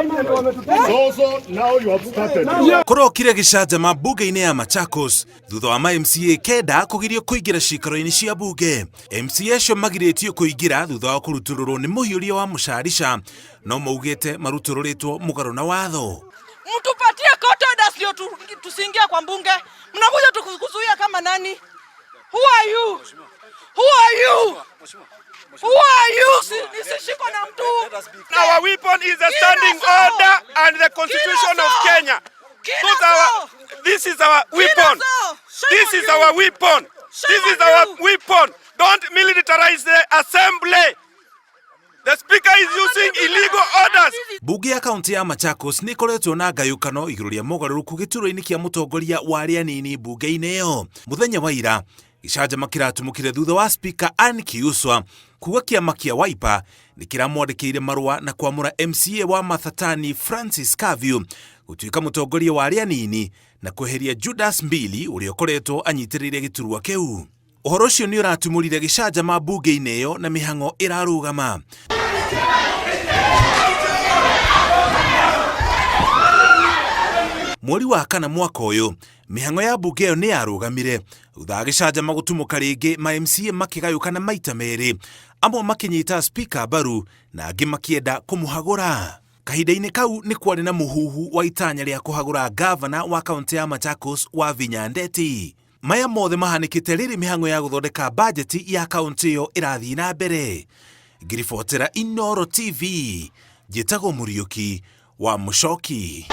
So now you have started. Kũrokire gĩcanjama mbunge-inĩ ya Machakos thutha wa ma MCA kenda kũgirio kũingĩra ciikaro-inĩ cia mbunge. MCA acio magirĩtio kũingĩra thutha wa kũrutũrũrwo nĩ mũhiũria wa mũcarica no maugĩte marutũrũrĩtwo mũgarũ na watho. Mtupatie court orders ndio tusiingie kwa mbunge. Mnakuja tukuzuia kama nani? Who are you? Who are you? Who are you? Nisishikwe na mtu. Our weapon is the standing order and the constitution of Kenya. Those are our, this is our weapon. This is our weapon. This is our weapon. Don't militarize the assembly. The speaker is using illegal orders. Mbunge ya kaunti ya Machakos nĩ ĩkoretwo na ngayũkano igũrũ rĩa mogarũrũku gĩturwa-inĩ kĩa mũtongoria wa arĩa anini mbunge-inĩ ĩyo. Mũthenya wa ira, gĩcanjama kĩratumũkire thutha wa Speaker Anne Kiuswa kuga kĩama kĩa Wiper nĩ kĩramwandĩkĩire marũa na kwamũra MCA wa Mathatani Francis Kavyu gũtuĩka mũtongoria wa arĩa anini na kweheria Judas Mbili ũrĩa ũkoretwo anyitĩrĩire gĩturwa kĩu. Ũhoro ũcio nĩ ũratumũrire gĩcanjama mbunge-inĩ ĩyo na mĩhang'o ĩrarũgama. Mweri wa kana mwaka ũyũ, mĩhang'o ya mbunge ĩyo nĩ yarũgamire thutha wa gĩcanjama gũtumũka rĩngĩ ma MCA makĩgayũkana maita merĩ, amwe makĩnyita spika mbaru na angĩ makĩenda kũmũhagũra. Kahinda-inĩ kau nĩ kwarĩ na mũhuhu wa itanya rĩa kũhagũra ngavana wa kaunti ya Machakos Wavinya Ndeti. Maya mothe mahanĩkĩte rĩrĩ mĩhang'o ya gũthondeka bajeti ya kaunti ĩyo ĩrathiĩ na mbere. Ngĩribotera Inooro TV, njĩtagwo Mũriũki wa Mũcoki.